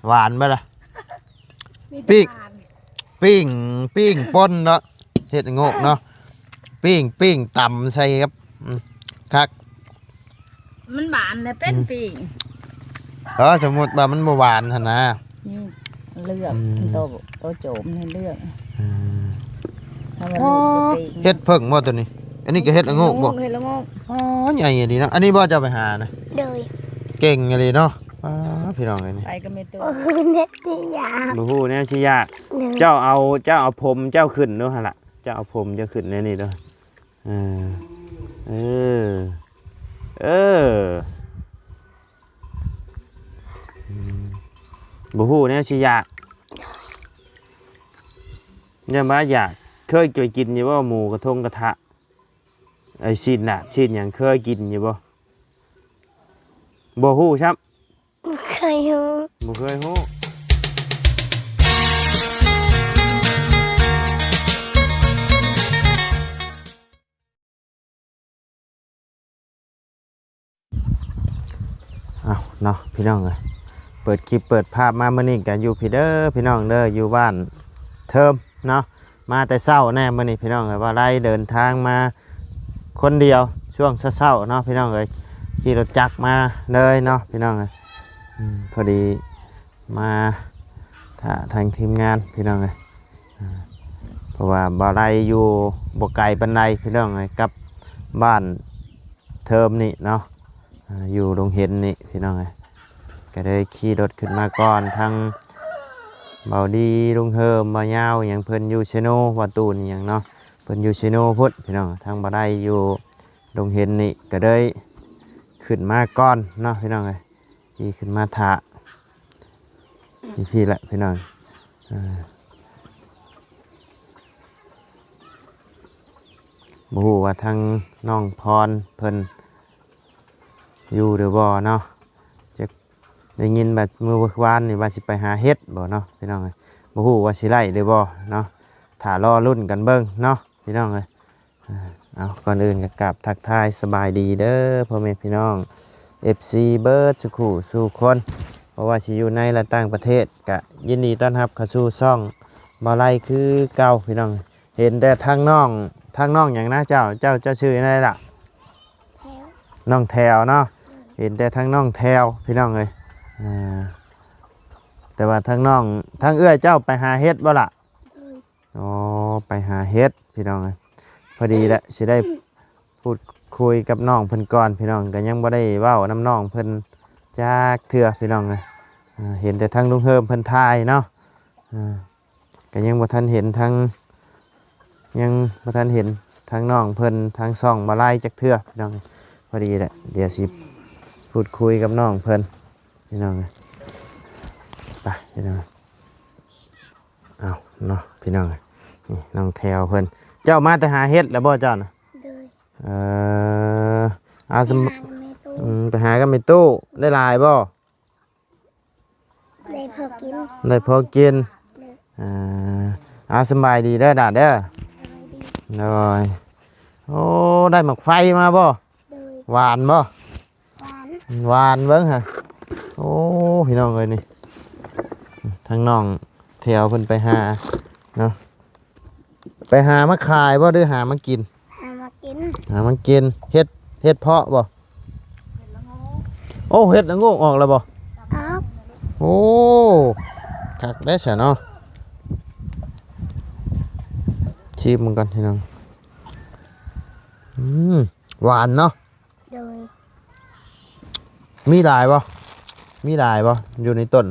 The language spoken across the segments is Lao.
ຫວານບໍ່ລະ? ມີແຕ່ ປີ້ງ ຫວານ ປີ້ງ ປີ້ງປົ່ນເນາະ ເຫັດລະໂງກເນາະ ປີ້ງ ປີ້ງຕຳໃສ່ກັບ ອືມ ຄັກ ມັນຫວານແລ້ວເປັນ ອືມ ປີ້ງ ເອີ ສົມມຸດວ່າມັນບໍ່ຫວານຫັ້ນນະ ນີ້ເລືອກ ອືມ ໂຕ ໂຕໂຈມນີ້ເລືອກ ອືມ ຖ້າວ່າ ໂອ້ ລູກບໍ່ປີ້ງ ເຫັດເຜິ້ງບໍ່ໂຕນີ້? ອັນນີ້ກໍເຫັດລະໂງກບໍ່? ເຫັດລະໂງກ ອໍ ໃຫຍ່ອີ່ຫຼີເນາະ ອັນນີ້ບໍ່ເຈົ້າໄປຫານະ? ໂດຍ ເກັ່ງອີ່ຫຼີເນາະ ປ້າ ພີ່ນ້ອງເອີຍນີ້ ໄປກັບແມ່ຕູ້ ບໍ່ຮູ້ແນວຊິຢາກ ບໍ່ຮູ້ແນວຊິຢາກ ໂດຍ ເຈົ້າເອົາ ເຈົ້າເອົາຜົມເຈົ້າຂຶ້ນດູຫັ້ນລະ ເຈົ້າເອົາຜົມເຈົ້າຂຶ້ນແນວນີ້ດູ ເອີ ເອີ ເອີ ອືມ ບໍ່ຮູ້ແນວຊິຢາກ ຢ່າມາຢາກ ເຄີຍໄປກິນຢູ່ບໍ່ ໝູກະທົງກະທະ ໄອ້ຊີ້ນໜາດຊີ້ນຫຍັງ ເຄີຍກິນຢູ່ບໍ່? ບໍ່ຮູ້ຊ້ຳ ບໍ່ເຄີຍຮູ້ ບໍ່ເຄີຍຮູ້. ເອົາເນາະ ພີ່ນ້ອງເອີຍ ເປີດຄລິບເປີດພາບມາມື້ນີ້ກໍຢູ່ພີ້ເດີ ພີ່ນ້ອງເດີ ຢູ່ບ້ານເທີມເນາະ ມາແຕ່ເຊົ້າແນ່ມື້ນີ້ ພີ່ນ້ອງເອີຍ ວ່າໄລເດີນທາງມາຄົນດຽວຊ່ວງເຊົ້າໆເນາະ ພີ່ນ້ອງເອີຍ ຂີ່ລົດຈັກມາເລີຍເນາະ ພີ່ນ້ອງເອີຍ ອືມ ພໍດີມາຖ້າທາງທີມງານ ພີ່ນ້ອງເອີຍ ອ່າ ເພາະວ່າບ່າວໄລຢູ່ບໍ່ໄກປານໃດ ພີ່ນ້ອງເອີຍ ກັບບ້ານເທີມນີ້ເນາະ ອ່າ ຢູ່ດົງເຫັນນີ້ ພີ່ນ້ອງເອີຍ ກໍເລີຍຂີ່ລົດຂຶ້ນມາກ່ອນ ທັງບ່າວດີ ລຸງເຮີມ ບ່າວຍາວຫຍັງ ເພິ່ນຢູ່ເຊໂນ ບ່າວຕູນຫຍັງເນາະ ເພິ່ນຢູ່ເຊໂນພຸ້ນ ພີ່ນ້ອງ ທັງບ່າວໄລຢູ່ດົງເຫັນນີ້ ກໍເລີຍຂຶ້ນມາກ່ອນເນາະ ພີ່ນ້ອງເອີຍ ຂີ່ຂຶ້ນມາຖ້າ ຢູ່ພີ້ແຫຼະພີ່ນ້ອງ ເອີ ບໍ່ຮູ້ວ່າທາງນ້ອງພອນເພິ່ນຢູ່ຫຼືບໍ່ເນາະ ຈັກ ໄດ້ຍິນວ່າມື້ວານນີ້ວ່າຊິໄປຫາເຫັດບໍ່ເນາະ ພີ່ນ້ອງເອີຍ ບໍ່ຮູ້ວ່າຊິໄດ້ຫຼືບໍ່ເນາະ ຖ້າລໍລຸ້ນກັນເບິ່ງເນາະ ພີ່ນ້ອງເອີຍ. ເອົາ ກ່ອນອື່ນກໍກາບທັກທາຍສະບາຍດີເດີພໍ່ແມ່ພີ່ນ້ອງ ເອັຟຊີ ເບິດສູ່ຄູ່ສູ່ຄົນ ບໍ່ວ່າຊິຢູ່ໃນ ແລະ ຕ່າງປະເທດ ກະຍິນດີຕ້ອນຮັບເຂົ້າສູ່ຊ່ອງບ່າວໄລຄືເກົ່າ ພີ່ນ້ອງ. ເຫັນແຕ່ທາງນ້ອງ ທາງນ້ອງຫຍັງນະເຈົ້າ? ເຈົ້າ ເຈົ້າຊື່ຫຍັງລະ? ແຖວ ນ້ອງແຖວເນາະ. ເຫັນແຕ່ທາງນ້ອງແຖວ ພີ່ນ້ອງເອີຍ. ອ່າ ແຕ່ວ່າທາງນ້ອງ ທາງເອື້ອຍເຈົ້າໄປຫາເຫັດບໍ່ລະ? ໂດຍ ອໍ ໄປຫາເຫັດພີ່ນ້ອງເອີຍ. ພໍດີແຫຼະ ຊິໄດ້ ອືມ ພູດຄຸຍກັບນ້ອງເພິ່ນກ່ອນ ພີ່ນ້ອງ. ກໍຍັງບໍ່ໄດ້ເວົ້ານຳນ້ອງເພິ່ນຈັກເທື່ອ ພີ່ນ້ອງເອີຍ. ອ່າ ເຫັນແຕ່ທາງລຸງເຮີມເພິ່ນຖ່າຍເນາະ. ອ່າ ກໍຍັງບໍ່ທັນເຫັນທາງ ຍັງບໍ່ທັນເຫັນທາງນ້ອງເພິ່ນ ທາງຊ່ອງບ່າວໄລຈັກເທື່ອ ພີ່ນ້ອງ. ພໍດີແຫຼະ ດຽວຊິ ອືມ ພູດຄຸຍກັບນ້ອງເພິ່ນ ພີ່ນ້ອງເອີຍ. ໄປ ພີ່ນ້ອງ. ເອົາເນາະ ພີ່ນ້ອງເອີຍ ນີ້ນ້ອງແຖວເພິ່ນ. ເຈົ້າມາແຕ່ຫາເຫັດແລ້ວບໍ່ເຈົ້ານະ? ໂດຍ ເອີ ອາ ໄປຫາກັບແມ່ຕູ້ ອືມ ໄປຫາກັບແມ່ຕູ້. ໄດ້ຫຼາຍບໍ່? ໄດ້ພໍກິນ ໄດ້ພໍກິນ. ໂດຍ ອ່າ ອາ ສະບາຍດີເດີຫຼານເດີ. ສະບາຍດີ. ໂດຍ. ໂອ້ ໄດ້ໝາກໄຟມາບໍ່? ໂດຍ. ຫວານບໍ່? ຫວານ ຫວານເບິ່ງຫາ. ໂອ້ ພີ່ນ້ອງເອີຍ ນີ້ ທາງນ້ອງແຖວເພິ່ນໄປຫາເນາະ. ໄປຫາມາຂາຍບໍ່ ຫຼືຫາມາກິນ? ຫາມາກິນ ຫາມາກິນ. ເຫັດ ເຫັດເຜາະບໍ່? ໂອ້ ເຫັດລະໂງກອອກແລ້ວບໍ່? ອອກ. ໂອ້ ຄັກເດ້ຊະເນາະ. ຊີມເບິ່ງກ່ອນ ພີ່ນ້ອງ. ອືມ ຫວານເນາະ. ໂດຍ. ມີຫຼາຍບໍ່? ມີຫຼາຍບໍ່ ຢູ່ໃນຕົ້ນ?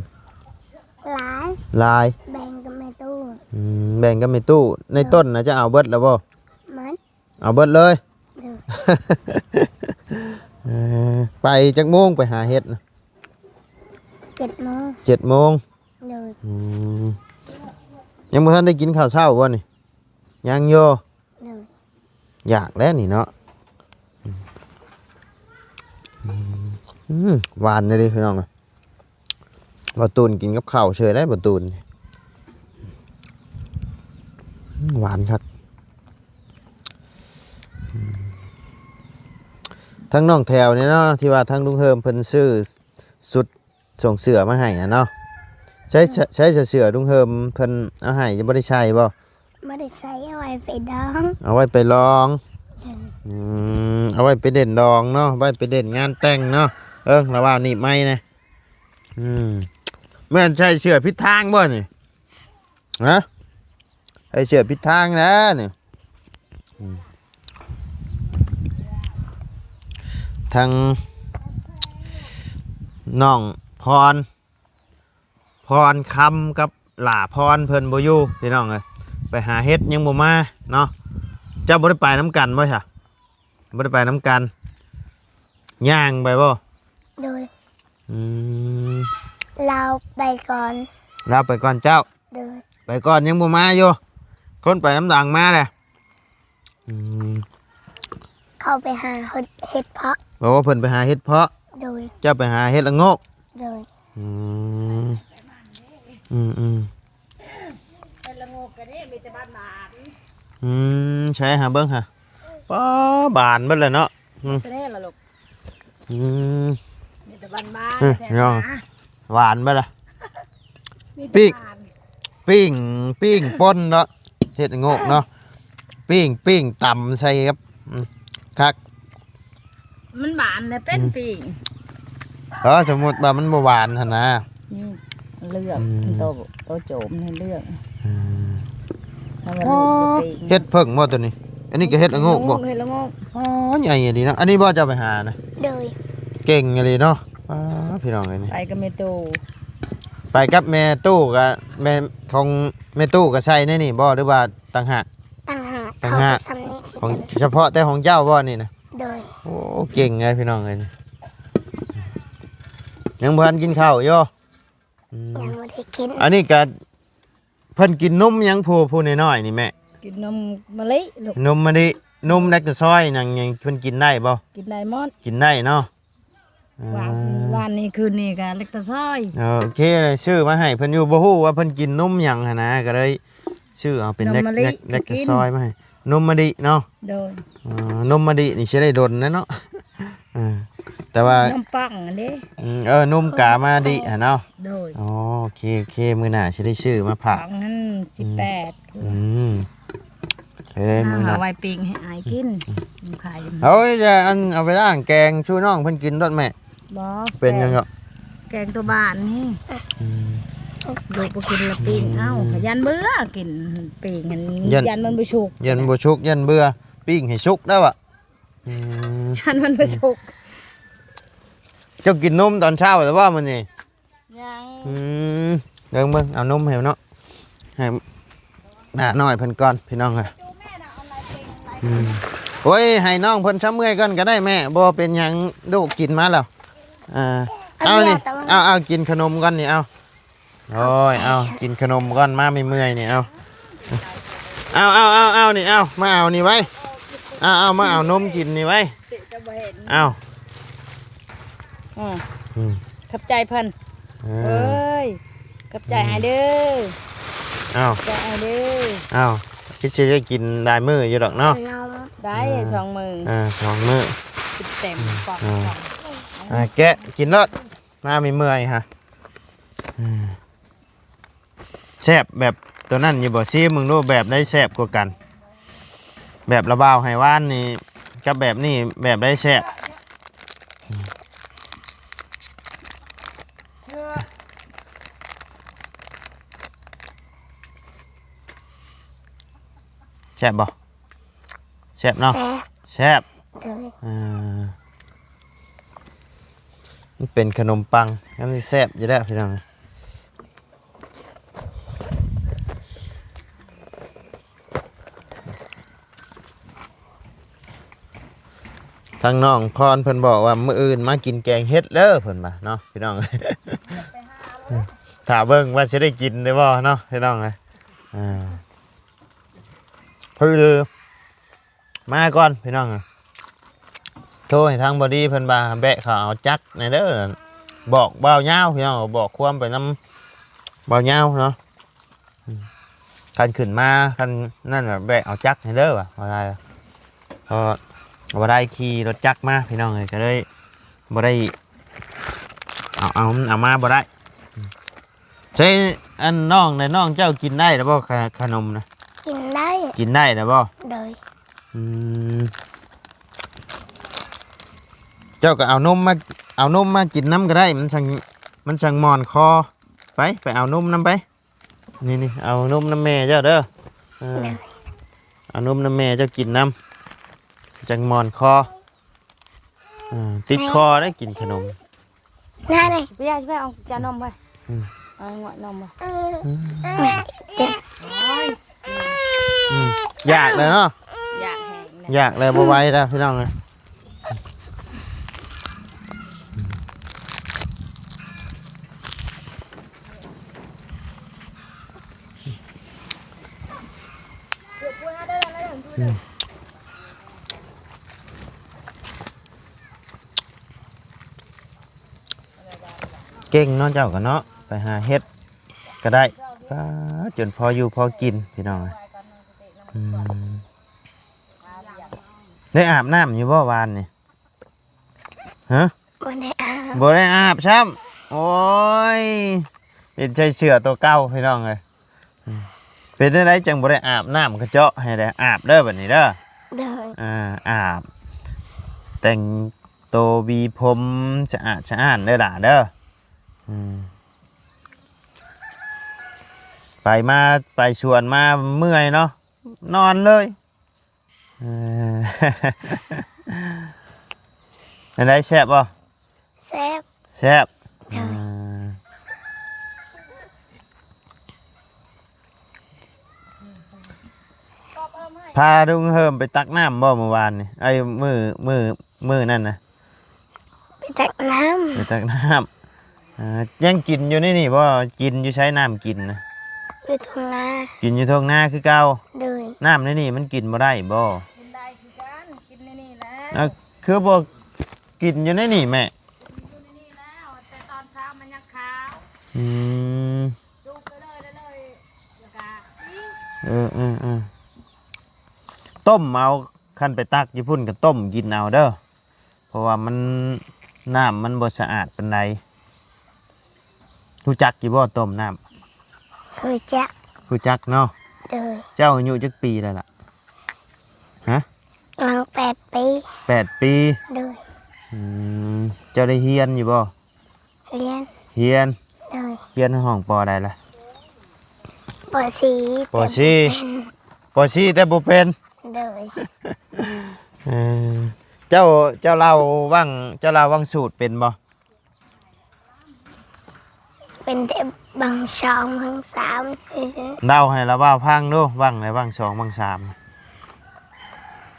ຫຼາຍ ຫຼາຍ. ແບ່ງກັບແມ່ຕູ້. ອືມ ແບ່ງກັບແມ່ຕູ້. ໃນຕົ້ນນະ ເຈົ້າເອົາເບິດແລ້ວບໍ່? ໝົດ. ເອົາເບິດເລີຍ. ໂດຍ. ເອີ ໄປຈັກໂມງໄປຫາເຫັດນະ? ເຈັດໂມງ. ເຈັດໂມງ. ໂດຍ. ອືມ ຍັງບໍ່ທັນໄດ້ກິນເຂົ້າເຊົ້າບໍ່ນີ້? ຍັງຢູ່. ໂດຍ. ຢາກແລ້ວນີ້ເນາະ. ອືມ ຫວານເດ້ພີ່ນ້ອງ. ບ່າວຕູນກິນກັບເຂົ້າເສີຍໄດ້ ບ່າວຕູນ. ອືມ ຫວານຄັກ. ອືມ ທາງນ້ອງແຖວນີ້ເນາະ ທີ່ວ່າທາງລຸງເຮີມເພິ່ນຊື້ຊຸດ ສົ່ງເສື້ອມາໃຫ້ຫັ້ນເນາະ. ໃຊ້ ໃຊ້ ໃຊ້ເສື້ອລຸງເຮີມເພິ່ນເອົາໃຫ້ ບໍ່ໄດ້ໃຊ້ບໍ່? ບໍ່ໄດ້ໃຊ້ ເອົາໄວ້ໄປດອງ ເອົາໄວ້ໄປລອງ. ເອີ ອືມ ເອົາໄວ້ໄປເຫຼັ້ນດອງເນາະ ໄວ້ໄປເຫຼັ້ນງານແຕ່ງເນາະ. ເອີ ລະວ່າໜີບໄມ້ນະ. ອືມ ແມ່ນໃສ່ເສື້ອຜິດທາງບໍ່ນີ້? ຮະ? ໃສ່ເສື້ອຜິດທາງແລ້ວນີ້. ອືມ ທັງນ້ອງພອນ ພອນຄຳກັບຫຼ້າພອນເພິ່ນບໍ່ຢູ່ພີ່ນ້ອງເອີຍ ໄປຫາເຫັດຍັງບໍ່ມາເນາະ. ເຈົ້າບໍ່ໄດ້ໄປນຳກັນບໍ່ຊະ? ບໍ່ໄດ້ໄປນຳກັນ ຍ່າງໄປບໍ່? ໂດຍ. ອືມ ລາວໄປກ່ອນ ລາວໄປກ່ອນເຈົ້າ. ໂດຍ. ໄປກ່ອນຍັງບໍ່ມາຢູ່ ຄົນໄປນຳຫຼັງມາແຫຼະ. ອືມ ເຂົາໄປຫາເຫັດ ເຫັດເຜາະ. ໂອ້ ເພິ່ນໄປຫາເຫັດເຜາະ. ໂດຍ. ເຈົ້າໄປຫາເຫັດລະໂງກ. ໂດຍ. ອືມ ອືມໆ ເຫັດລະໂງກກະນີ້ມີແຕ່ບານໆ. ອືມ ໃຊ້ຫາເບິ່ງຫາ ປ້າ ບານເບິດແລ້ວເນາະ. ອືມ ແຕ່ແນ່ລະລູກ. ອືມ ມີແຕ່ບານໆ ເອີ ແທ້ ພີ່ນ້ອງ ຫວານບໍ່ລະ? ມີແຕ່ ປີ້ງ ຫວານ ປີ້ງ ປີ້ງປົ່ນເນາະ ເຫັດລະໂງກເນາະ ປີ້ງ ປີ້ງຕຳໃສ່ກັບ ອືມ ຄັກ ມັນຫວານແລ້ວເປັນ ອືມ ປີ້ງ. ເອີ ສົມມຸດວ່າມັນບໍ່ຫວານຫັ້ນນະ ນີ້ເລືອກ ອືມ ໂຕ ໂຕໂຈມນີ້ເລືອກ. ອືມ ຖ້າວ່າ ອໍ ລູກຈະເປັນ ເຫັດເຜິ້ງບໍ່ໂຕນີ້? ອັນນີ້ກໍເຫັດລະໂງກບໍ່? ເຫັດລະໂງກ. ອໍ ໃຫຍ່ອີ່ຫຼີເນາະ. ອັນນີ້ບໍ່ເຈົ້າໄປຫານະ? ໂດຍ. ເກັ່ງອີ່ຫຼີເນາະ. ປ້າ ພີ່ນ້ອງເອີຍນີ້ ໄປກັບແມ່ຕູ້ ໄປກັບແມ່ຕູ້ກະ ແມ່ ຂອງແມ່ຕູ້ກະໃສ່ໃນນີ້ບໍ່ ຫຼືວ່າຕ່າງຫາກ? ຕ່າງຫາກ. ຕ່າງຫາກ ຂອງສຳເລັດ ຂອງສະເພາະແຕ່ຂອງເຈົ້າບໍ່ນີ້ນະ? ໂດຍ. ໂອ້ ເກັ່ງເລີຍພີ່ນ້ອງເອີຍນີ້ ຍັງບໍ່ທັນກິນເຂົ້າຢູ່. ອືມ ຍັງບໍ່ໄດ້ກິນ. ອັນນີ້ກະ ເພິ່ນກິນນົມຫຍັງ ຜູ້ ຜູ້ນ້ອຍໆນີ້ແມ່? ກິນນົມມະລິລູກ. ນົມມະລິ ນົມແລັກໂຕຊອຍຫຍັງ ຫຍັງ ເພິ່ນກິນໄດ້ບໍ່? ກິນໄດ້ໝົດ. ກິນໄດ້ເນາະ. ເອີ ວານ ວານນີ້ຄືນນີ້ກະແລັກໂຕຊອຍ. ເອີ ໂອເຄ ຊື້ມາໃຫ້ເພິ່ນຢູ່ ບໍ່ຮູ້ວ່າເພິ່ນກິນນົມຫຍັງຫັ້ນນະ ກະເລີຍຊື້ເອົາເປັນ ນົມມະລິ ແລັກ ແລັກ ແລັກໂຕຊອຍມາໃຫ້ ນົມມະລິເນາະ. ໂດຍ. ເອີ ນົມມະລິນີ້ຊິໄດ້ດົນແລ້ວເນາະ. ເອີ ແຕ່ວ່າ ນົມປັງອັນນີ້ ອືມ ເອີ ນົມກາມາດິຫັ້ນເນາະ. ໂດຍ. ອໍ ໂອເຄ ໂອເຄ ມື້ໜ້າຊິໄດ້ຊື້ມາຝາກ ປັງຫັ້ນ ອືມ ສິບແປດ. ອືມ ເອີ ມື້ໜ້າ ເອົາໄວ້ປີ້ງໃຫ້ອ້າຍກິນ ອືມ ຂາຍ. ເອົາ ຈະ ອັນ ເອົາໄປລ້າງແກງສູ່ນ້ອງເພິ່ນກິນໂລດແມ່. ບໍ່ ເປັນຫຍັງເນາະ ແກງຕົວບ້ານນີ້. ອືມ ລູກບໍ່ກິນລະປີ້ງ. ອືມ ເອົ້າ ຢ້ານເບື່ອກິນປີ້ງຫັ້ນ ຢ້ານ ຢ້ານມັນບໍ່ສຸກ ຢ້ານບໍ່ສຸກ ຢ້ານເບື່ອ ປີ້ງໃຫ້ສຸກໄດ້ວະ. ອືມ ຢ້ານມັນບໍ່ສຸກ. ເຈົ້າກິນນົມຕອນເຊົ້າແລ້ວບໍ່ມື້ນີ້? ຍັງ. ອືມ ເບິ່ງ ເບິ່ງ ເອົານົມໃຫ້ເນາະ ໃຫ້ຫຼ້ານ້ອຍເພິ່ນກ່ອນພີ່ນ້ອງເອີຍ. ອືມ ໂອ້ຍ ໃຫ້ນ້ອງເພິ່ນຊຳເມື່ອຍກ່ອນກະໄດ້ແມ່ ບໍ່ເປັນຫຍັງ ລູກກິນມາແລ້ວ. ອ່າ ເອົານີ້ ເອົາ ເອົາ ກິນຂະໜົມກ່ອນນີ້ ເອົາ. ໂອ້ຍ ເອົາ ກິນຂະໜົມກ່ອນ ມາເມື່ອຍໆນີ້ ເອົາ ເອົາ ເອົາ ເອົາ ເອົາ ນີ້ ເອົາ ມາເອົານີ້ໄວ້ ເອົາ ເອົາ ມາເອົານົມກິນນີ້ໄວ້ ເອົາ. ອືມ ອືມ ຂອບໃຈເພິ່ນ. ເອີ ເອີຍ ຂອບໃຈອ້າຍເດີ. ເອົ້າ ຂອບໃຈອ້າຍເດີ. ເອົ້າ ຄືຊິໄດ້ກິນຫຼາຍມື້ຢູ່ດອກເນາະ. ໄດ້ ເອີ ສອງມື້ ເອີ ສອງມື້ ກິນເຕັມປອກ. ອ່າ ແກະກິນໂລດ ມາເມື່ອຍໆຫາ. ອືມ ແຊບແບບໂຕນັ້ນຢູ່ບໍ່? ຊີມເບິ່ງດູ ແບບໃດແຊບກວ່າກັນ? ແບບລະບ່າວໄຫວານນີ້ກັບແບບນີ້ ແບບໃດແຊບ? ແຊບບໍ່? ແຊບເນາະ. ແຊບ ແຊບ. ເອີ ເອີ ມັນເປັນຂະໜົມປັງ ມັນຊິແຊບຢູ່ແລ້ວພີ່ນ້ອງ. ທາງນ້ອງພອນເພິ່ນບອກວ່າ ມື້ອື່ນມາກິນແກງເຫັດເດີ ເພິ່ນວ່າເນາະ ພີ່ນ້ອງ. ຖ້າເບິ່ງວ່າຊິໄດ້ກິນຫຼືບໍ່ເນາະ ພີ່ນ້ອງເອີຍ. ອ່າ ຄື ມາກ່ອນພີ່ນ້ອງ ໂທໃຫ້ທາງບໍ່ດີເພິ່ນວ່າແບະເຂົ້າເອົາຈັກແດ່ເດີ ບອກບ່າວຍາວພີ່ນ້ອງ ບອກຄວາມໄປນຳບ່າວຍາວເນາະ. ຄັນຂຶ້ນມາ ຄັນນັ້ນແບະເອົາຈັກໃຫ້ເດີວ່າ ບໍ່ໄດ້ ເພາະບໍ່ໄດ້ຂີ່ລົດຈັກມາພີ່ນ້ອງເອີຍ ກະເລີຍບໍ່ໄດ້ເອົາ ເອົາ ເອົາມາບໍ່ໄດ້. ແຕ່ອັນນ້ອງນະ ນ້ອງເຈົ້າກິນໄດ້ແລ້ວບໍ່ ຂະ ຂະໜົມນະ? ກິນໄດ້ ກິນໄດ້ແລ້ວບໍ່? ໂດຍ. ອືມ ເຈົ້າກໍເອົານົມມາ ເອົານົມມາກິນນຳກໍໄດ້ ມັນຈັ່ງ ມັນຈັ່ງມ່ອນຄໍ. ໄປ ໄປເອົານົມນຳໄປ. ນີ້ໆ ເອົານົມນຳແມ່ເຈົ້າເດີ. ເອີ ເອົານົມນຳແມ່ເຈົ້າກິນນຳ ຈັ່ງມ່ອນຄໍ. ເອີ ຕິດຄໍໄດ້ກິນຂະໜົມ. ນັ້ນເດ້ ໄປ ໄປເອົາຈານນົມໄປ. ອືມ ເອົາງວດນົມໄປ. ອືມ ອືມ ຢາກແລ້ວເນາະ ຢາກແຮງ ຢາກແລ້ວ ບໍ່ໄຫວແລ້ວພີ່ນ້ອງເອີຍ. ເກັ່ງເນາະເຈົ້າກໍເນາະ ໄປຫາເຮັດກໍໄດ້ ປາ ຈົນພໍຢູ່ພໍກິນພີ່ນ້ອງເອີຍ. ອືມ ໄດ້ອາບນ້ຳຢູ່ບໍ່ວານນີ້? ຮະ? ບໍ່ໄດ້ອາບ ບໍ່ໄດ້ອາບຊ້ຳ. ໂອ້ຍ ເຫັນໃສ່ເສື້ອໂຕເກົ່າພີ່ນ້ອງເອີຍ. ເປັນຈັ່ງໃດຈັ່ງບໍ່ໄດ້ອາບນ້ຳ ກະເຈາະໃຫ້ແດ່ ອາບເດີບັດນີ້ເດີ. ໂດຍ. ອາ ອາບ ແຕ່ງໂຕ ຫວີຜົມ ສະອາດສະອ້ານເດີຫຼ້າເດີ. ອືມ ໄປມາ ໄປສວນມາເມື່ອຍເນາະ ນອນເລີຍ. ເອີ ອັນໃດ ແຊບບໍ່? ແຊບ ແຊບ. ໂດຍ. ເອີ ພາລຸງເຮີມໄປຕັກນ້ຳບໍ່ມື້ວານນີ້? ເອີ ມື້ ມື້ ມື້ນັ້ນນະ ໄປຕັກນ້ຳ ໄປຕັກນ້ຳ. ເອີ ຍັງກິນຢູ່ໃນນີ້ບໍ່? ກິນຢູ່ໃສນ້ຳກິນນະ? ຢູ່ທົ່ງນາ ກິນຢູ່ທົ່ງນາຄືເກົ່າ. ໂດຍ. ນ້ຳໃນນີ້ມັນກິນບໍ່ໄດ້ບໍ່? ກິນໄດ້ຄືກັນ ກິນໃນນີ້ແຫຼະ. ເອີ ຄືບໍ່ກິນຢູ່ໃນນີ້ແມ່? ກິນຢູ່ໃນນີ້ແລ້ວ ແຕ່ຕອນເຊົ້າມັນຍັງຂາວ. ອືມ ຈຸໄປເລີຍ ເລີຍ ແລ້ວກະ ເອີ ເອີ ເອີ ຕົ້ມເອົາ ຄັນໄປຕັກຢູ່ພຸ້ນກໍຕົ້ມກິນເອົາເດີ. ເພາະວ່າມັນ ນ້ຳມັນບໍ່ສະອາດປານໃດ. ຮູ້ຈັກຢູ່ບໍ່ຕົ້ມນ້ຳ? ຮູ້ຈັກ ຮູ້ຈັກເນາະ. ໂດຍ. ເຈົ້າອາຍຸຈັກປີແລ້ວລະ? ຮະ? ປະມານແປດປີ ແປດປີ. ໂດຍ. ອືມ ເຈົ້າໄດ້ຮຽນຢູ່ບໍ່? ຮຽນ ຮຽນ. ໂດຍ. ຮຽນຫ້ອງ ປໍ ໃດລະ? ປໍສີ່ ປໍສີ່ ແຕ່ບໍ່ເປັນ ປໍສີ່ ແຕ່ບໍ່ເປັນ. ໂດຍ. ເອີ ເຈົ້າ ເຈົ້າເລົ່າວັງ ເຈົ້າເລົ່າວັງສູດເປັນບໍ່? ເປັນແຕ່ບັງສອງບັງສາມຊື່ໆ. ເລົ່າໃຫ້ລາວເວົ້າຟັງດູ ວັງໃດ ວັງສອງ ວັງສາມ.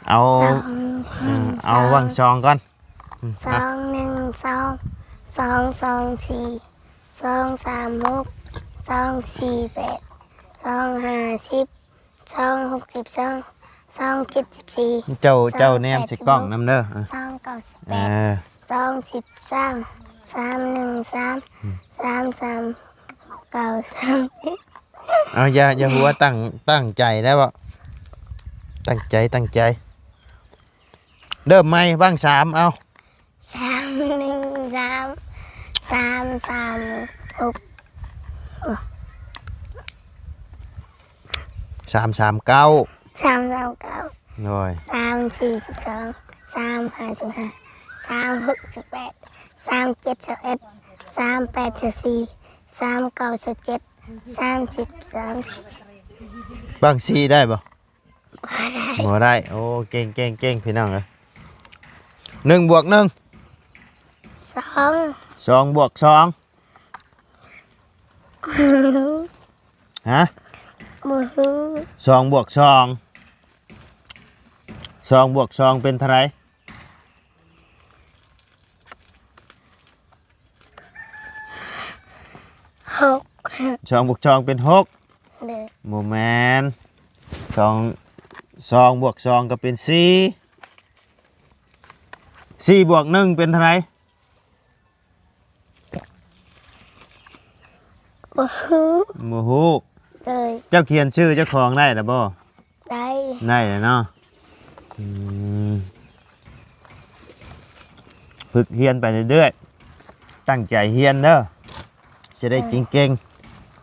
ເອົາ ສອງ ເອີ ເອົາວັງສອງກ່ອນ. ອືມ ສອງໜຶ່ງສອງ ສອງສອງສີ່ ສອງສາມຫົກ ສອງສີ່ແປດ ສອງຫ້າສິບ ສອງຫົກສິບສອງ ສອງເຈັດສິບສີ່ ເຈົ້າ ເຈົ້າແນມໃສ່ກ້ອງນຳເດີ. ສອງເກົ້າສິບແປດ ເອີ ສອງສິບສາມ ສາມໜຶ່ງສາມ ອືມ ສາມສາມເກົ້າສາມ. ເອົາ ຢ່າ ຢ່າຫົວ ຕັ້ງ ຕັ້ງໃຈໄດ້ບໍ່? ຕັ້ງໃຈ ຕັ້ງໃຈ. ເລີ່ມໃໝ່ ວັງສາມ ເອົາ. ສາມໜຶ່ງສາມ ສາມສາມຫົກ ສາມສາມເກົ້າ ສາມສາມເກົ້າ ໂດຍ ສາມສີ່ສິບສອງ ສາມຫ້າສິບຫ້າ ສາມຫົກສິບແປດ ສາມເຈັດຊາວເອັດ ສາມແປດຊາວສີ່ ສາມເກົ້າຊາວເຈັດ ສາມສິບສາມສິບ. ບັງສີ່ໄດ້ບໍ່? ບໍ່ໄດ້ ບໍ່ໄດ້. ໂອ້ ເກັ່ງ ເກັ່ງ ເກັ່ງ ພີ່ນ້ອງເອີຍ. ໜຶ່ງບວກໜຶ່ງ ສອງ ສອງບວກສອງ ຮະ? ບໍ່ຮູ້. ສອງບວກສອງ ສອງບວກສອງເປັນເທົ່າໃດ? ຫົກ. ສອງບວກສອງເປັນຫົກ. ໂດຍ. ບໍ່ແມ່ນ ສອງ ສອງບວກສອງກໍເປັນສີ່ ສີ່ບວກໜຶ່ງເປັນເທົ່າໃດ? ບໍ່ຮູ້. ບໍ່ຮູ້. ໂດຍ. ເຈົ້າຂຽນຊື່ເຈົ້າຂອງໄດ້ລະບໍ່? ໄດ້ ໄດ້ແລ້ວເນາະ. ອືມ ຝຶກຮຽນໄປເລື້ອຍໆ ຕັ້ງໃຈຮຽນເດີ ຈະໄດ້ເກັ່ງໆ.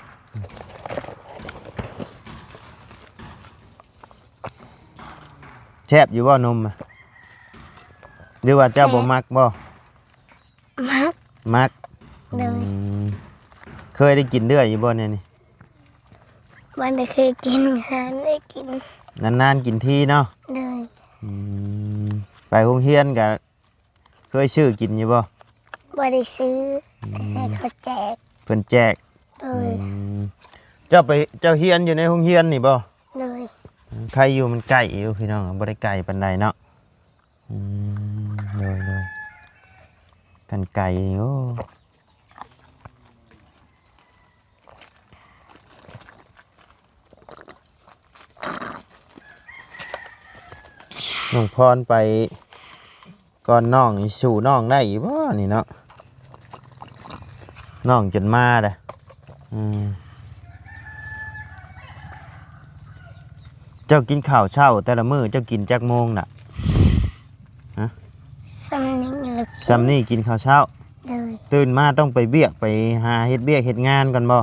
ແຊບຢູ່ບໍ່ນົມ? ຫຼືວ່າເຈົ້າບໍ່ມັກບໍ່? ມັກ ມັກ. ໂດຍ. ອືມ ເຄີຍໄດ້ກິນເລື້ອຍຢູ່ບໍ່ແນວນີ້? ບໍ່ໄດ້ເຄີຍກິນ ຫາໄດ້ກິນ ນານໆກິນທີເນາະ. ໂດຍ. ອືມ ໄປໂຮງຮຽນກະເຄີຍຊື້ກິນຢູ່ບໍ່? ບໍ່ໄດ້ຊື້. ອືມ ໃຫ້ເຂົາແຈກ ເພິ່ນແຈກ. ໂດຍ. ອືມ ເຈົ້າໄປ ເຈົ້າຮຽນຢູ່ໃນໂຮງຮຽນນີ້ບໍ່? ໂດຍ. ໃຄຢູ່ ມັນໃກ້ຢູ່ພີ່ນ້ອງ ບໍ່ໄດ້ໄກປານໃດເນາະ. ອືມ ໂດຍໆ ຄັນໄກນີ້ ໂອ້ ນ້ອງພອນໄປກ່ອນນ້ອງນີ້ ສູ້ນ້ອງໄດ້ຢູ່ບໍ່ນີ້ເນາະ? ນ້ອງຈົນມາເດ້. ອືມ ເຈົ້າກິນເຂົ້າເຊົ້າແຕ່ລະມື້ ເຈົ້າກິນຈັກໂມງນະ? ຮະ? ສ່ຳນີ້ລະ ສ່ຳນີ້ກິນເຂົ້າເຊົ້າ. ໂດຍ. ຕື່ນມາຕ້ອງໄປວຽກ ໄປຫາເຮັດວຽກເຮັດງານກ່ອນບໍ່?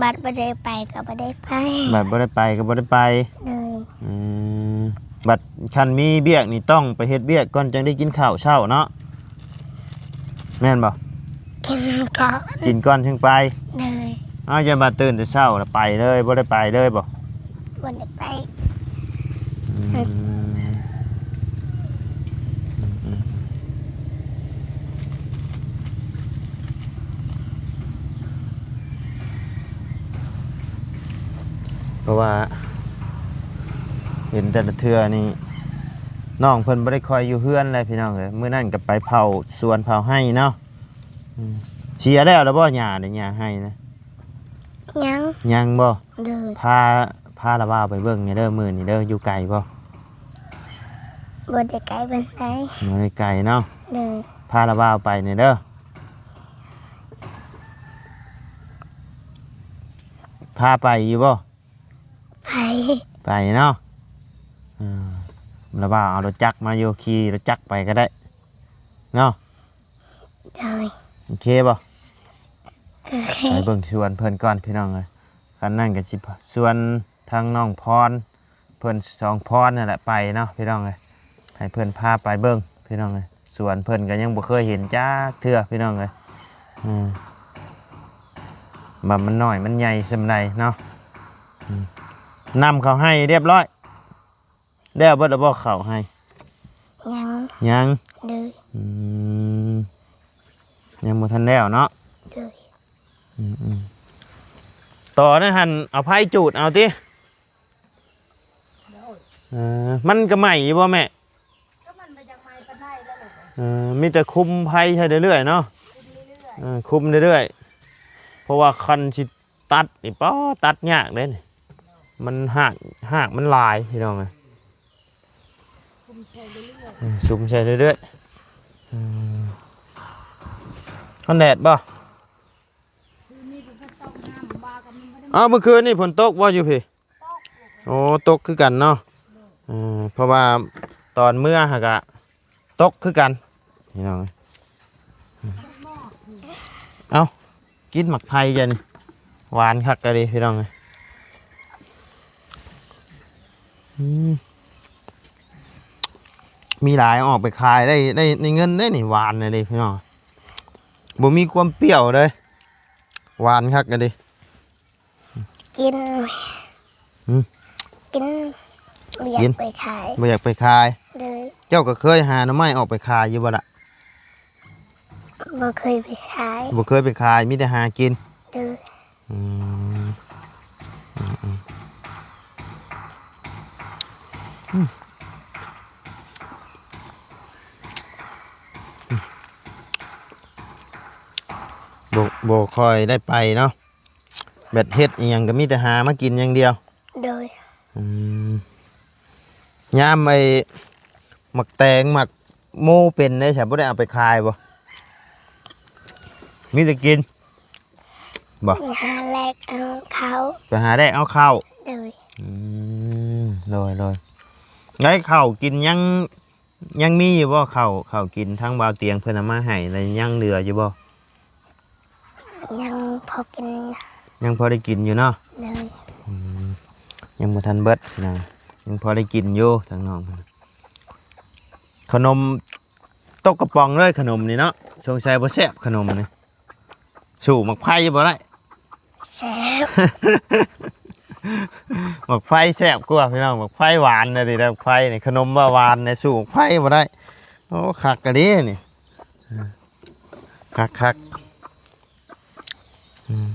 ບັດບໍ່ໄດ້ໄປກໍບໍ່ໄດ້ໄປ ບັດບໍ່ໄດ້ໄປກໍບໍ່ໄດ້ໄປ. ໂດຍ. ອືມ ບັດຄັນມີວຽກນີ້ຕ້ອງໄປເຮັດວຽກກ່ອນ ຈັ່ງໄດ້ກິນເຂົ້າເຊົ້າເນາະ ແມ່ນບໍ່? ກິນກ່ອນ ກິນກ່ອນຈຶ່ງໄປ. ໂດຍ. ເອົາ ຢ່າວ່າຕື່ນແຕ່ເຊົ້າລະໄປເລີຍ ບໍ່ໄດ້ໄປເລີຍບໍ່? ບໍ່ໄດ້ໄປ. ອືມ ອືມ ອືມ ເພາະວ່າເຫັນແຕ່ລະເທື່ອນີ້ ນ້ອງເພິ່ນບໍ່ໄດ້ຄ່ອຍຢູ່ເຮືອນແຫຼະພີ່ນ້ອງເອີຍ. ມື້ນັ້ນກໍໄປເຜົາສວນເຜົາໄຮ່ເນາະ. ອືມ ເສຍແລ້ວລະບໍ່ຫຍ້າ ຫຍ້າໄຮ່ນະ? ຍັງ ຍັງບໍ່? ໂດຍ. ພາ ພາລະບ່າວໄປເບິ່ງແດ່ເດີ ມື້ນີ້ເດີ ຢູ່ໄກບໍ່? ບໍ່ໄດ້ໄກປານໃດ. ບໍ່ໄດ້ໄກເນາະ. ໂດຍ. ພາລະບ່າວໄປແດ່ເດີ. ພາໄປຢູ່ບໍ່? ໄປ ໄປເນາະ. ເອີ ລະບ່າວເອົາລົດຈັກມາຢູ່ ຂີ່ລົດຈັກໄປກໍໄດ້ເນາະ. ໂດຍ. ໂອເຄບໍ່? ໂອເຄ. ໄປເບິ່ງສວນເພິ່ນກ່ອນພີ່ນ້ອງເອີຍ. ຄັນນັ້ນກໍຊິຊວນທາງນ້ອງພອນ ເພິ່ນສອງພອນນັ້ນແຫຼະໄປເນາະພີ່ນ້ອງເອີຍ. ໃຫ້ເພິ່ນພາໄປເບິ່ງພີ່ນ້ອງເອີຍ. ສວນເພິ່ນກໍຍັງບໍ່ເຄີຍເຫັນຈັກເທື່ອພີ່ນ້ອງເອີຍ. ອືມ ວ່າມັນນ້ອຍມັນໃຫຍ່ສ່ຳໃດເນາະ. ອືມ ນຳເຂົ້າໄຮ່ຮຽບຮ້ອຍ ແລ້ວເບິດແລ້ວບໍ່ເຂົ້າໄຮ່? ຍັງ ຍັງ. ໂດຍ. ອືມ ຍັງບໍ່ທັນແລ້ວເນາະ. ໂດຍ. ອືມໆ ຕໍ່ນັ້ນຫັ້ນເອົາໄຟຈູດເອົາຕິ. ເອີ ມັນກໍໄໝ້ຢູ່ບໍ່ແມ່? ກໍມັນບໍ່ຢາກໄໝ້ປານໃດແລ້ວ. ເອີ ມີແຕ່ຄຸມໄຟໃສ່ເລື້ອຍໆເນາະ. ຄຸມເລື້ອຍໆ ເອີ ຄຸມເລື້ອຍໆ ເພາະວ່າຄັນຊິ ຕັດນີ້ ປ້າ ຕັດຍາກເດ້ນີ້ ມັນຮາກ ຮາກມັນຫຼາຍພີ່ນ້ອງເອີຍ. ຊຸມໃສ່ເລື້ອຍໆ ເອີ ຊຸມໃສ່ເລື້ອຍໆ. ອືມ ຮ້ອນແດດບໍ່? ຄືນນີ້ເພິ່ນກໍຕົກນ້ຳ ວ່າກັນມັນບໍ່ໄດ້ ເອົ້າ ເມື່ອຄືນນີ້ຝົນຕົກບໍ່ຢູ່ພີ້? ຕົກ. ໂອ້ ຕົກຄືກັນເນາະ. ເອີ ເພາະວ່າຕອນເມື່ອຫັ້ນກະ ຕົກຄືກັນພີ່ນ້ອງ. ເອົ້າ ກິນໝາກໄຜ່ຈ້ະນີ້ ຫວານຄັກກະດີພີ່ນ້ອງ. ອືມ ມີຫຼາຍ ເອົາອອກໄປຂາຍໄດ້ ໄດ້ ໄດ້ເງິນເດ້ນີ້ ຫວານເດ້ພີ່ນ້ອງ. ບໍ່ມີຄວາມປ່ຽວເລີຍ ຫວານຄັກກະດີ. ກິນ ຫຶ? ກິນ ບໍ່ຢາກ ກິນ ໄປຂາຍ ບໍ່ຢາກໄປຂາຍ. ໂດຍ. ເຈົ້າກໍເຄີຍຫາໜໍ່ໄມ້ອອກໄປຂາຍຢູ່ບໍ່ລະ? ບໍ່ເຄີຍໄປຂາຍ ບໍ່ເຄີຍໄປຂາຍ ມີແຕ່ຫາກິນ. ໂດຍ. ອືມ ອືມ ອືມ ອືມ ບໍ່ ບໍ່ຄ່ອຍໄດ້ໄປເນາະ. ແບບເຮັດອີ່ຫຍັງກໍມີແຕ່ຫາມາກິນຢ່າງດຽວ. ໂດຍ. ອືມ ຍາມໄອ້ໝາກແຕງໝາກໂມເປັນໄດ້ຊະ ບໍ່ໄດ້ເອົາໄປຂາຍບໍ່? ມີແຕ່ກິນບໍ່? ໄປຫາແລກເອົາເຂົ້າ ໄປຫາແລກເອົາເຂົ້າ. ໂດຍ. ອືມ ໂດຍໆ. ໄດ້ເຂົ້າກິນຍັງ ຍັງມີຢູ່ບໍ່ເຂົ້າ ເຂົ້າກິນ ທາງບ່າວຕຽງເພິ່ນເອົາມາໃຫ້ ແລ້ວຍັງເຫຼືອຢູ່ບໍ່? ຍັງພໍກິນ ຍັງພໍໄດ້ກິນຢູ່ເນາະ. ໂດຍ. ອືມ ຍັງບໍ່ທັນເບິດພີ່ນ້ອງ. ພໍໄດ້ກິນຢູ່ທາງນ້ອງເພິ່ນ. ຂະໜົມຕົກກະປ໋ອງເລີຍ ຂະໜົມນີ້ເນາະ. ສົງໄສບໍ່ແຊບຂະໜົມນີ້. ສູ້ໝາກໄຟບໍ່ໄດ້. ແຊບ ໝາກໄຟແຊບກວ່າພີ່ນ້ອງ. ໝາກໄຟຫວານນະ ດີແລ້ວໝາກໄຟນີ້. ຂະໜົມວ່າຫວານນະ ສູ້ໝາກໄຟບໍ່ໄດ້. ໂອ້ ຄັກກະດີນີ້. ຄັກໆ. ອືມ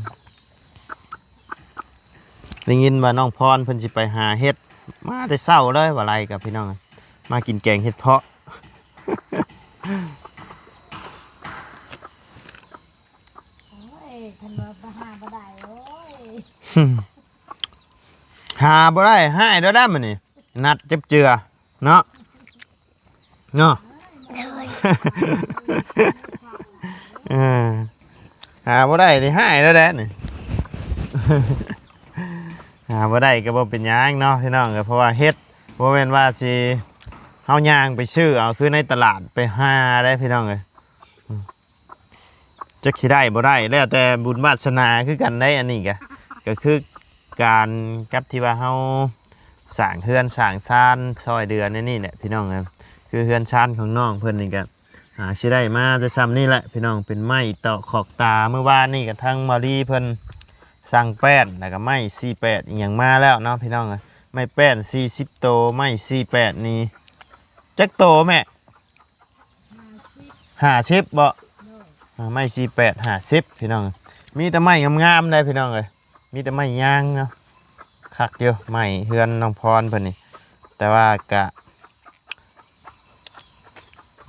ໄດ້ຍິນວ່ານ້ອງພອນເພິ່ນຊິໄປຫາເຫັດ ມາແຕ່ເຊົ້າເລີຍວ່າໄລກັບພີ່ນ້ອງ ມາກິນແກງເຫັດເພາະ. ໂອ້ຍ ຄັນວ່າໄປຫາບໍ່ໄດ້ ໂອ້ຍ ຫາບໍ່ໄດ້ ຮ້າຍແລ້ວດາມື້ນີ້ ນັດຈັບເຈື່ອເນາະ. ເນາະ ໂດຍ ເອີ ຫາບໍ່ໄດ້ນີ້ຮ້າຍແລ້ວແຫຼະນີ້. ຫາບໍ່ໄດ້ກໍບໍ່ເປັນຫຍັງເນາະພີ່ນ້ອງເອີຍ ເພາະວ່າເຫັດບໍ່ແມ່ນວ່າຊິເຮົາຍ່າງໄປຊື້ເອົາ ຄືໃນຕະຫຼາດໄປຫາໄດ້ພີ່ນ້ອງເອີຍ. ອືມ ຈັກຊິໄດ້ບໍ່ໄດ້ ແລ້ວແຕ່ບຸນວາສະໜາຄືກັນໄດ໋. ອັນນີ້ກະ ກະຄືການກັບທີ່ວ່າເຮົາສ້າງເຮືອນສ້າງຊານຊ່ອຍເຫຼືອໃນນີ້ແຫຼະພີ່ນ້ອງເອີຍ. ຄືເຮືອນຊານຂອງນ້ອງເພິ່ນນີ້ກະ ອາ ຊິໄດ້ມາແຕ່ຊ່ຳນີ້ແຫຼະພີ່ນ້ອງ ເປັນໄມ້ຕອກຂອກຕາ. ມື້ວານນີ້ກະທາງມາລີເພິ່ນສັ່ງແປ້ນ ແລ້ວກະໄມ້ສີ່ແປດອີ່ຫຍັງມາແລ້ວເນາະພີ່ນ້ອງເອີຍ. ໄມ້ແປ້ນສີ່ສິບໂຕ ໄມ້ສີ່ແປດນີ້ຈັກໂຕແມ່? ຫ້າສິບບໍ່? ໂດຍ ອາ ໄມ້ສີ່ແປດ ຫ້າສິບພີ່ນ້ອງ. ມີແຕ່ໄມ້ງາມໆໄດ໋ພີ່ນ້ອງເອີຍ ມີແຕ່ໄມ້ຍາງເນາະ. ຄັກຢູ່ໄມ້ເຮືອນນ້ອງພອນເພິ່ນນີ້ ແຕ່ວ່າກະ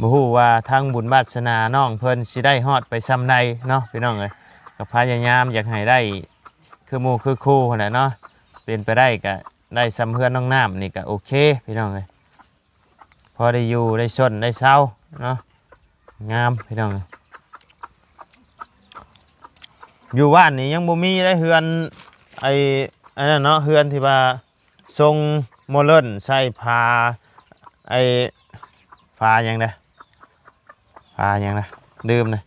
ບໍ່ຮູ້ວ່າທາງບຸນວາສະໜານ້ອງເພິ່ນຊິໄດ້ຮອດໄປຊ່ຳໃດເນາະພີ່ນ້ອງເອີຍ. ກໍພະຍາຍາມຢາກໃຫ້ໄດ້ຄືໝູ່ຄືຄູ່ຫັ້ນແຫຼະເນາະ. ເປັນໄປໄດ້ກະໄດ້ຊ່ຳເຮືອນນ້ອງນ້ຳນີ້ກະໂອເຄພີ່ນ້ອງເອີຍ. ພໍໄດ້ຢູ່ໄດ້ຊົນໄດ້ເຊົາເນາະ ງາມພີ່ນ້ອງ. ຢູ່ບ້ານນີ້ຍັງບໍ່ມີເດ້ເຮືອນ ໄອ້ ອັນນັ້ນເນາະ ເຮືອນທີ່ວ່າຊົງໂມເລີນໃສ່ຝາ ໄອ້ ຝາຫຍັງນະ ຝາຫຍັງນະ ລືມນະ.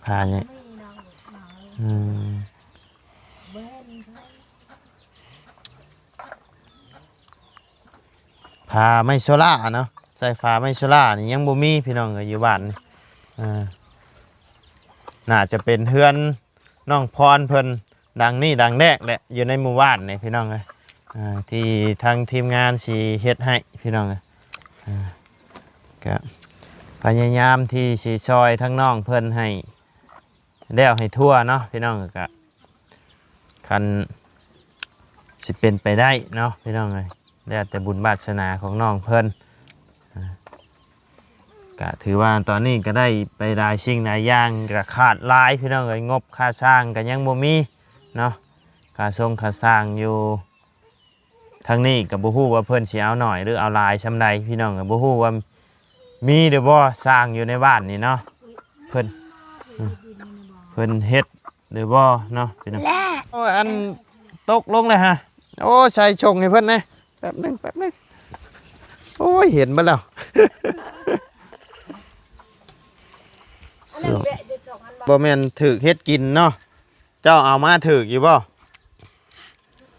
ພານີ້ ອືມ ພາໄມ້ໂຊລາເນາະ ໃສ່ຝາໄມ້ໂຊລານີ້ຍັງບໍ່ມີພີ່ນ້ອງເອີຍ ຢູ່ບ້ານນີ້. ອ່າ ໜ້າຈະເປັນເຮືອນ ນ້ອງພອນເພິ່ນ ຫຼັງນີ້ຫຼັງແລກແຫຼະ ຢູ່ໃນໝູ່ບ້ານນີ້ພີ່ນ້ອງເອີຍ ອ່າ ທີ່ທາງທີມງານຊິເຮັດໃຫ້ພີ່ນ້ອງເອີຍ. ອ່າ ກະພະຍາຍາມທີ່ຊິຊ່ອຍທາງນ້ອງເພິ່ນໃຫ້ແລ້ວໃຫ້ທົ່ວເນາະພີ່ນ້ອງ. ກະຄັນຊິເປັນໄປໄດ້ເນາະພີ່ນ້ອງເອີຍ ແລ້ວແຕ່ບຸນວາດສະໜາຂອງນ້ອງເພິ່ນ. ອ່າ ກະຖືວ່າຕອນນີ້ກະໄດ້ໄປຫຼາຍສິ່ງຫຼາຍຢ່າງ ກະຂາດຫຼາຍພີ່ນ້ອງເອີຍ. ງົບຄ່າສ້າງກະຍັງບໍ່ມີເນາະ ຄ່າຊົງຄ່າສ້າງຢູ່ທາງນີ້ກະບໍ່ຮູ້ວ່າເພິ່ນຊິເອົາໜ້ອຍ ຫຼື ເອົາຫຼາຍຊ່ຳໃດພີ່ນ້ອງເອີຍ. ບໍ່ຮູ້ວ່າມີຫຼືບໍ່ ສ້າງຢູ່ໃນບ້ານນີ້ເນາະ ເພິ່ນ ເພິ່ນເຮັດ ຫຼືບໍ່ເນາະພີ່ນ້ອງ. ໂອ້ຍ ອັນຕົກລົງເລີຍຮະ. ໂອ້ ໃສ່ສົ່ງໃຫ້ເພິ່ນແດ່ ແປັບໜຶ່ງ ແປັບໜຶ່ງ. ໂອ້ຍ ເຫັນເບິດແລ້ວ. ບໍ່ແມ່ນຖືກເຮັດກິນເນາະ. ເຈົ້າເອົາມາຖືກຢູ່ບໍ່?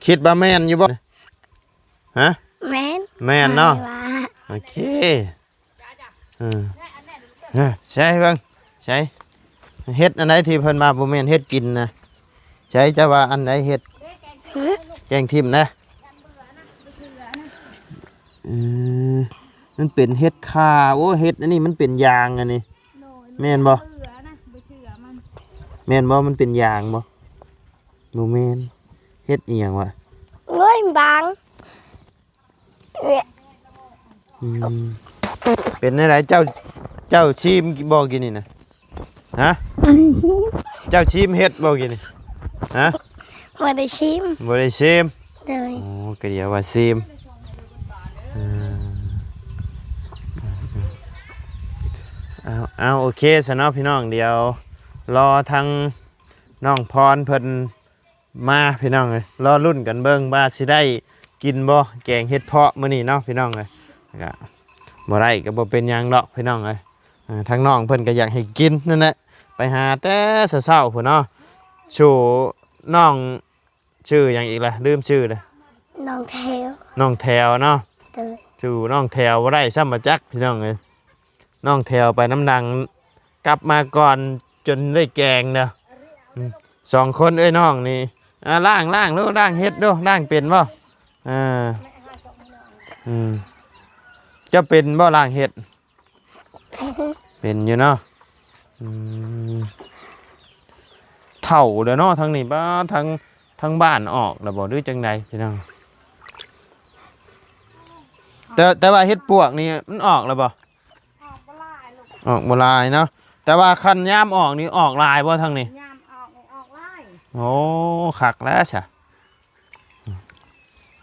ຄິດວ່າແມ່ນຢູ່ບໍ່? ຮະ? ແມ່ນ ແມ່ນເນາະ. ໂອເຄ. ເອີ ໃສ່ເບິ່ງ ໃສ່ ເຮັດອັນໃດທີ່ເພິ່ນວ່າບໍ່ແມ່ນເຮັດກິນນະ? ໃສ່ ເຈົ້າວ່າອັນໃດເຮັດ? ຫຶ? ແກງຖິ້ມນະ. ເອີ ມັນເປັນເຫັດຂ່າ. ໂອ້ ເຫັດອັນນີ້ມັນເປັນຢາງອັນນີ້. ແມ່ນບໍ່? ແມ່ນບໍ່? ມັນເປັນຢາງບໍ່? ບໍ່ແມ່ນ. ເຫັດອີ່ຫຍັງວະ? ໂອ້ຍ ບາງ. ອືມ ເປັນແນວໃດ ເຈົ້າ ເຈົ້າຊີມບໍ່ກິນນີ້ນະ? ຮະ? ເຈົ້າຊີມເຫັດບໍ່ກິນນີ້? ຮະ? ບໍ່ໄດ້ຊີມ. ບໍ່ໄດ້ຊີມ. ໂດຍ. ໂອ້ ກະດຽວວ່າຊີມ. ເອີ ເອົາ ເອົາ ໂອເຄຊະເນາະພີ່ນ້ອງ. ດຽວລໍທາງນ້ອງພອນເພິ່ນ ມາພີ່ນ້ອງເອີຍ ລໍລຸ້ນກັນເບິ່ງວ່າຊິໄດ້ກິນບໍ່ ແກງເຫັດເຜາະມື້ນີ້ເນາະພີ່ນ້ອງເອີຍ. ກະບໍ່ໄດ້ກະບໍ່ເປັນຫຍັງດອກພີ່ນ້ອງເອີຍ. ເອີ ທາງນ້ອງເພິ່ນກະຢາກໃຫ້ກິນນັ້ນແຫຼະ ໄປຫາແຕ່ເຊົ້າໆພຸ້ນເນາະ. ສູ່ນ້ອງ ຊື່ຫຍັງອີກລະ? ລືມຊື່ລະ. ນ້ອງແຖວ ນ້ອງແຖວເນາະ. ໂດຍ. ຊື່ນ້ອງແຖວບໍ່ໄດ້ຊ້ຳ ບໍ່ຈັກ ພີ່ນ້ອງເອີຍ. ນ້ອງແຖວໄປນຳດັງ ກັບມາກ່ອນຈົນໄດ້ແກງເດີ. ອືມ ສອງຄົນເອື້ອຍນ້ອງນີ້. ອ່າ ລ້າງ ລ້າງດູ ລ້າງເຫັດດູ ລ້າງເປັນບໍ່? ອ່າ ອືມ ເຈົ້າເປັນບໍ່ລ້າງເຫັດ? ເປັນ ເປັນຢູ່ເນາະ. ອືມ ເຖົ້າແລ້ວເນາະ ທາງນີ້ ປ້າ ທາງ ທາງບ້ານອອກແລ້ວບໍ່ ຫຼືຈັ່ງໃດພີ່ນ້ອງ? ແຕ່ ແຕ່ວ່າເຫັດປວກນີ້ມັນອອກແລ້ວບໍ່? ອອກບໍ່ຫຼາຍເນາະ ແຕ່ວ່າຄັນຍາມອອກນີ້ອອກຫຼາຍບໍ່ທາງນີ້? ຍາມອອກນີ້ອອກຫຼາຍ. ໂອ້ ຄັກແລ້ວຊະ.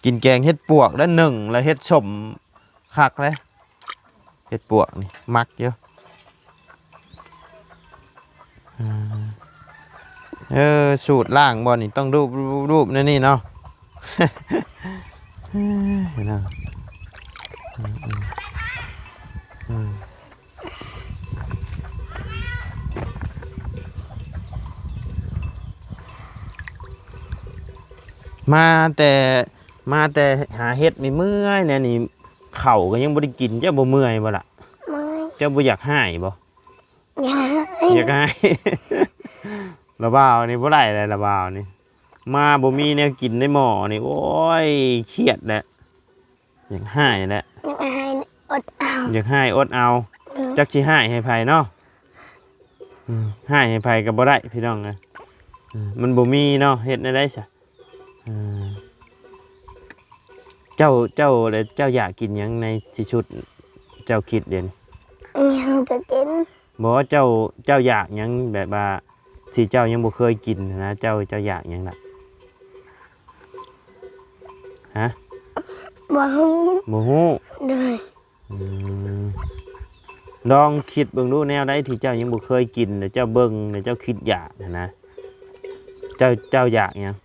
ກິນແກງເຫັດປວກແລ້ວ ໜຶ້ງແລ້ວເຮັດສົ້ມ ຄັກເລີຍ. ເຫັດປວກນີ້ມັກຢູ່. ເອີ ສູດລ້າງບໍ່ນີ້ ຕ້ອງລູບໆໆແນວນີ້ເນາະ. ເອີ ເນາະ ອືມ ອືມ ອືມ. ມາແຕ່ ມາແຕ່ຫາເຫັດນີ້ເມື່ອຍແນວນີ້ ເຂົ້າກໍຍັງບໍ່ໄດ້ກິນ. ເຈົ້າບໍ່ເມື່ອຍບໍ່ລະ? ເມື່ອຍ. ເຈົ້າບໍ່ຢາກຮ້າຍບໍ່? ຢາກຮ້າຍ ຢາກຮ້າຍ. ລະບ່າວນີ້ບໍ່ໄດ້ແລ້ວ ລະບ່າວນີ້ ມາບໍ່ມີແນວກິນໃນໝໍ້ນີ້ ໂອ້ຍ ຄຽດແຫຼະ. ຢາກຮ້າຍແຫຼະ ຢາກຮ້າຍ ອົດເອົາ ຢາກຮ້າຍອົດເອົາ. ເອີ ຈັກຊິຮ້າຍໃຫ້ໃຜເນາະ. ອືມ ຮ້າຍໃຫ້ໃຜກໍບໍ່ໄດ້ພີ່ນ້ອງເອີຍ. ອືມ ມັນບໍ່ມີເນາະ ເຮັດແນວໃດຊະ? ເອີ ເຈົ້າ ເຈົ້າ ເຈົ້າຢາກກິນຫຍັງໃນທີ່ສຸດ ເຈົ້າຄິດດຽວນີ້? ຫຍັງກໍກິນ. ບໍ່ ເຈົ້າ ເຈົ້າຢາກຫຍັງ ແບບວ່າທີ່ເຈົ້າຍັງບໍ່ເຄີຍກິນນະ ເຈົ້າ ເຈົ້າຢາກຫຍັງລະ? ຮະ? ບໍ່ຮູ້ ບໍ່ຮູ້. ໂດຍ. ອືມ ລອງຄິດເບິ່ງດູ ແນວໃດທີ່ເຈົ້າຍັງບໍ່ເຄີຍກິນ ແລ້ວເຈົ້າເບິ່ງ ແລ້ວເຈົ້າຄິດຢາກຫັ້ນນະ ເຈົ້າ ເຈົ້າຢາກຫຍັງ?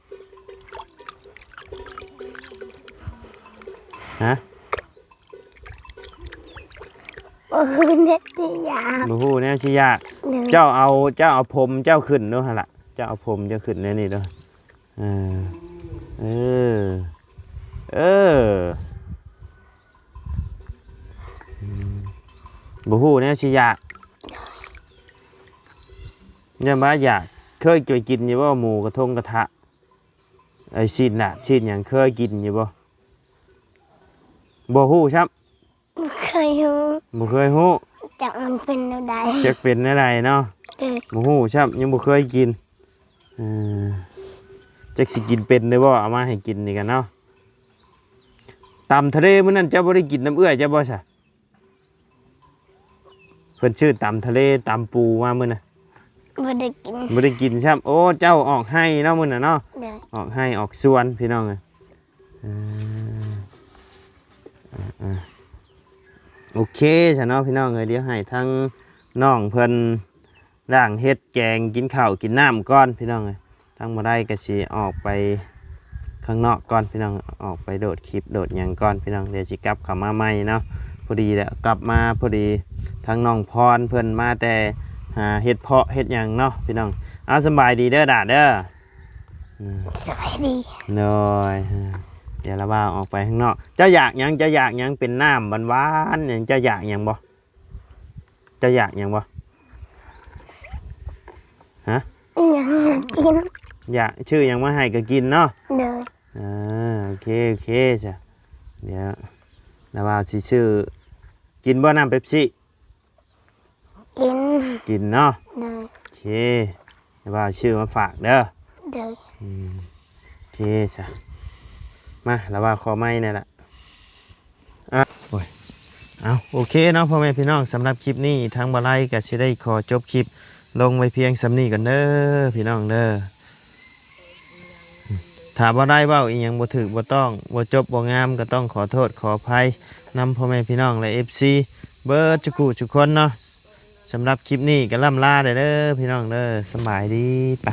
ຮະ? ບໍ່ຮູ້ແນວຊິຢາກ ບໍ່ຮູ້ແນວຊິຢາກ. ໂດຍ. ເຈົ້າເອົາ ເຈົ້າເອົາຜົມເຈົ້າຂຶ້ນດູຫັ້ນລະ ເຈົ້າເອົາຜົມເຈົ້າຂຶ້ນແນວນີ້ດູ. ເອີ ເອີ ເອີ ອືມ ບໍ່ຮູ້ແນວຊິຢາກ. ຢ້ານວ່າຢາກ ເຄີຍໄປກິນຢູ່ບໍ່ ໝູກະທົງກະທະ ໄອ້ຊີ້ນໜາດຊີ້ນຫຍັງ ເຄີຍກິນຢູ່ບໍ່? ບໍ່ຮູ້ຊ້ຳ. ບໍ່ເຄີຍຮູ້ ບໍ່ເຄີຍຮູ້ ຈັກມັນເປັນແນວໃດ ຈັກເປັນແນວໃດເນາະ. ເອີ ບໍ່ຮູ້ຊ້ຳ ຍັງບໍ່ເຄີຍກິນ. ເອີ ຈັກຊິກິນເປັນໄດ້ບໍ່ ເອົາມາໃຫ້ກິນນີ້ກັນເນາະ. ຕຳທະເລມື້ນັ້ນເຈົ້າບໍ່ໄດ້ກິນນຳເອື້ອຍເຈົ້າບໍ່ຊະ? ເພິ່ນຊື້ຕຳທະເລ ຕຳປູມາມື້ນັ້ນ ບໍ່ໄດ້ກິນ ບໍ່ໄດ້ກິນຊ້ຳ. ໂອ້ ເຈົ້າອອກໄຮ່ເນາະມື້ນັ້ນເນາະ. ໂດຍ. ອອກໄຮ່ອອກສວນພີ່ນ້ອງເອີຍ. ເອີ ເອີ ເອີ ໂອເຄຊະເນາະພີ່ນ້ອງເອີຍ. ດຽວໃຫ້ທາງນ້ອງເພິ່ນລ້າງເຫັດແກງ ກິນເຂົ້າກິນນ້ຳກ່ອນພີ່ນ້ອງເອີຍ. ທາງບໍ່ໄດ້ກໍຊິອອກໄປຂ້າງນອກກ່ອນພີ່ນ້ອງ ອອກໄປໂດດຄລິບໂດດຫຍັງກ່ອນພີ່ນ້ອງ. ດຽວຊິກັບເຂົ້າມາໃໝ່ເນາະ. ພໍດີແຫຼະ ກັບມາພໍດີ ທາງນ້ອງພອນເພິ່ນມາແຕ່ຫາເຫັດເຜາະເຫັດຫຍັງເນາະພີ່ນ້ອງ. ເອົາ ສະບາຍດີເດີດາເດີ. ອືມ ສະບາຍດີ. ໂດຍ. ເອີ ດຽວລະວ່າອອກໄປຂ້າງນອກ. ເຈົ້າຢາກຫຍັງ? ເຈົ້າຢາກຫຍັງ? ເປັນນ້ຳຫວານໆຫຍັງ ເຈົ້າຢາກຫຍັງບໍ່? ເຈົ້າຢາກຫຍັງບໍ່? ຮະ? ຢາກກິນ. ຢາກ ຊື້ຫຍັງມາໃຫ້ກໍກິນເນາະ. ໂດຍ. ເອີ ໂອເຄ ໂອເຄຊະ. ດຽວລະວ່າຊິຊື້ ກິນບໍ່ນ້ຳເປັບຊີ? ກິນ ກິນເນາະ. ໂດຍ. ໂອເຄ ລະວ່າຊື້ມາຝາກເດີ. ໂດຍ. ອືມ ໂອເຄຊະ. ມາ ລະວ່າຂໍໄມ້ແດ່ລະ. ອ່ະ ໂອ້ຍ ເອົາ ໂອເຄເນາະ ພໍ່ແມ່ພີ່ນ້ອງ, ສຳລັບຄລິບນີ້ ທາງບ່າວໄລກໍຊິໄດ້ຂໍຈົບຄລິບລົງໄວ້ພຽງສ່ຳນີ້ກ່ອນເດີ ພີ່ນ້ອງເດີ. ຖ້າບໍ່ໄດ້ເວົ້າອີ່ຫຍັງບໍ່ຖືກບໍ່ຕ້ອງ ບໍ່ຈົບບໍ່ງາມ ກໍຕ້ອງຂໍໂທດຂໍອະໄພນຳພໍ່ແມ່ພີ່ນ້ອງ ແລະ ເອັຟຊີ ເບິດທຸກຜູ້ທຸກຄົນເນາະ. ສຳລັບຄລິບນີ້ກໍລ່ຳລາໄດ້ເດີ ພີ່ນ້ອງເດີ. ສະບາຍດີ ໄປ.